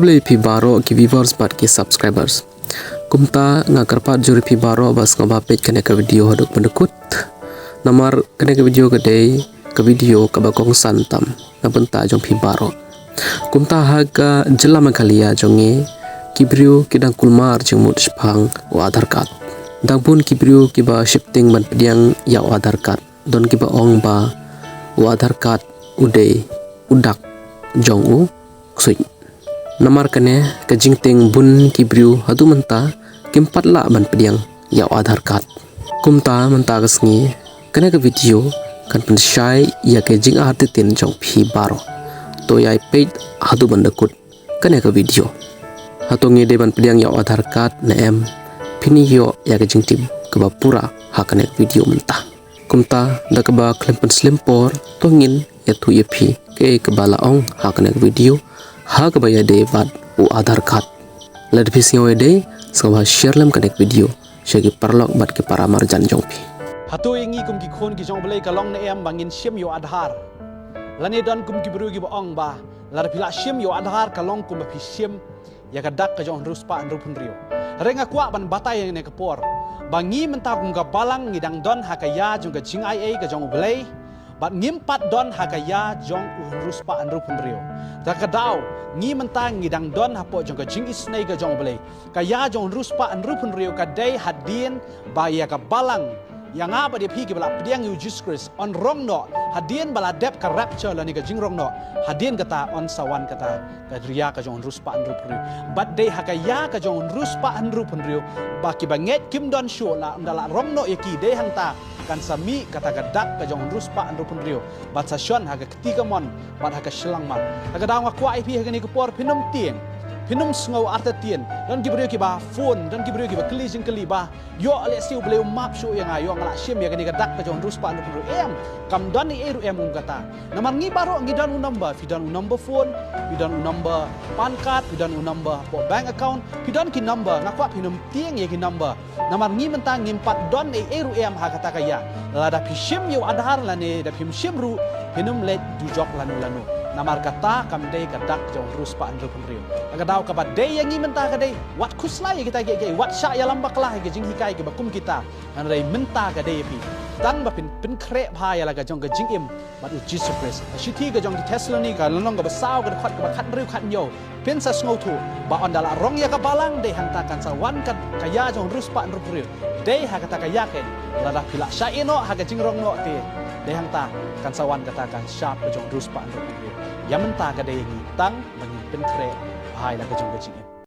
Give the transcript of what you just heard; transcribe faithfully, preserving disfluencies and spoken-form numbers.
Khublei phi baroh ki viewers bad ki subscribers. Kumta nga kyrpad jur ïa phi baroh ba sngewbha peit kane ka video haduh ban da kut. Namar kane ka video ka dei ka video kaba kongsan tam na bynta jong phi baroh. Kumta ha ka jylla Meghalaya jong ngi, ki briew ki dang kulmar jingmut shaphang u Aadhaar card. Dang bun ki briew kiba sheptieng ban pdiang ïa u Aadhaar card. Don kiba ong ba u Aadhaar card u dei u dak jong u ksuid. Namar kane ka jingtieng, bun ki briew haduh mynta kim pat lah ban pdiang ïa u Aadhaar card. Kumta mynta ka sngi kane ka video kan pynshai ïa ka jingartatien jong phi baroh. To ïai peit haduh ban da kut kane ka video. Hato ngi dei ban pdiang ïa u Aadhaar card ne em? Phin ïoh ïa ka jingtip kaba pura ha kane ka video mynta. Kumta da kaba khlem pynslem por, to ngin ïathuh ïa phi kaei kaba la ong ha kane ka video, ha kaba ïadei bad u Aadhaar card. Lada phi sngew ïadei, sngewbha share lem kane ka video sha ki paralok bad ki para marjan jong phi. Hato ïa ngi kum ki khun ki jong U Blei ka long ne em ba ngin shim ïa u Aadhaar? Lane don kum ki briew kiba ong ba lada phi la shim ïa u Aadhaar ka long kumba phi shim ïa ka dak ka jong u hynriew spah hynriew phew hynriew. Hynrei nga kwah ban batai ha kane ka por ba ngi mynta kum ka balang ngi dang don ha ka ïa jong ka jingai ei ka jong U Blei, bad ngim pat don ha ka ïa jong u hynriew spah hynriew phew hynriew. Te ka daw ngi mynta ngi dang don hapoh jong ka jingisynei ka jong U Blei. Ka ïa jong u hynriew spah hynriew phew hynriew ka dei hadien ba ïa ka balang, ïa nga bad ïa phi kiba la pdiang ïa u Jisu Khrist, yn rong noh hadien ba la dep ka rapture lane ka jingrong noh. Hadien kata yn sa wan kata ka ïa ka jong u hynriew spah hynriew phew hynriew. Bad dei ha ka ïa ka jong u hynriew spah hynriew phew hynriew ba kiba ngeit kim don shuh, la ynda la rong noh ïa ki, dei hangta kan sa mih kata ka dak ka jong u hynriew spah hynriew phew hynriew bad sa shon ha ka kti kamon bad ha ka shyllangmat. Te ka daw nga kwah ïa phi ha kane ka por phin ym tieng, phin ym sngew artatien. Don ki briew kiba phone, don ki briew kiba kylli jingkylli ba ïoh lehse U Blei u map shuh ïa nga, ïoh nga la shim ïa kane ka dak ka jong u hynriew spah hynriew phew hynriew. Em, kam don ei ei ruh em kum kata. Namar ngi baroh ngi don u number, phi don u number phone, phi don u number PAN card, phi don u number hapoh bank account, phi don ki number, nga kwah phin ym tieng ïa ki number. Namar ngi mynta ngim pat don ei ei ruh em ha kata ka ïa. Lada phi shim ïa u Aadhaar lane da phim shim ruh, phin ym leit dujok lano lano. Namar kata kam dei ka dak jong u hynriew spah hynriew phew hynriew. Te ka daw kaba dei ïa ngi mynta ka dei, wat khuslai ïa kita kiei kiei, wat shah ïalam bakla ha ki jinghikai kiba kum kita. Hynrei mynta ka dei ïa phi tang ba phin pynkhreh bha ïa la ka jong ka jingim bad u Jisu Khrist. Ka shithi ka jong ki Thessalonika, lynnong kaba saw, ka dkhot kaba khathynriew khathynñiew, phin sa sngewthuh ba ynda la rong ïa ka balang, dei hangta kan sa wan ka, ka ïa jong u hynriew spah hynriew phew hynriew. Dei ha kata ka ïa keiñ, lada phi la shah ïeh noh ha ka jingrong noh te, dei hangta kan sa wan kata ka shap ka jong u hynriew spah hynriew phew hynriew. Ïa mynta ka dei ïa ngi tang ba ngin pynkhreh bha ïa la ka jong ka jingim.